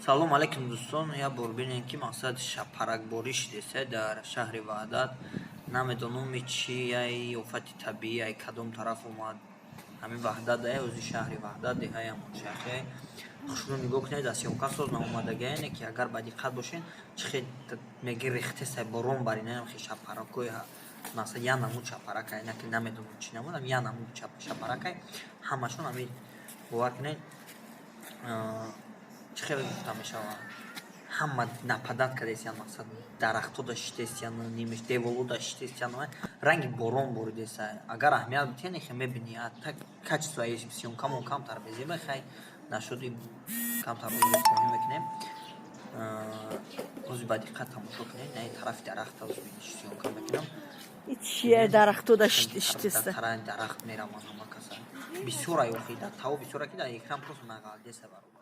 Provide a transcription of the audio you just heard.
Салом алейкум, дӯстон. Як бор бинем, ки мақсад шапаракборӣ шидеса дар шаҳри Ваҳдат. Намедонам, чи ай офати табиӣ, ай кадом тараф омад. Ҳамин Ваҳдат ай, ози шаҳри Ваҳдат, деҳаи Амоншахе. Хушрӯ нигоҳ кунед, аз съёмка соз наомадагия, яъне ки агар ба диққат бошед, чӣ хел меги рехтесай борон бар инаам хел шапаракҳои, мақсад як намуд шапаракай, на ки намедонам чӣ намудам, як намуд шапаракай ҳамашон ҳамин. Бовар кунед, чӣ хел гуфта мешавад, ҳама нападать кардесиян, мақсад дарахтҳо да шитесиян, нимиш деволо да шитесиян, ранги борон боридеса. Агар аҳамият битиҳед, хе мебинӣ, так качество и съёмка мон камтар безеба. Хай, нашуд, камтар узрхоҳӣ мекунем. Ози ба диққат тамошо кунед, на тарафи дарахта съёмка мекунам. Чия дарахтҳо да шитеста? Дарахт мераванд ҳама каса. Бисёр ай охи, дар таво бисёра, ки дар экран просто нағалдеса, баробар.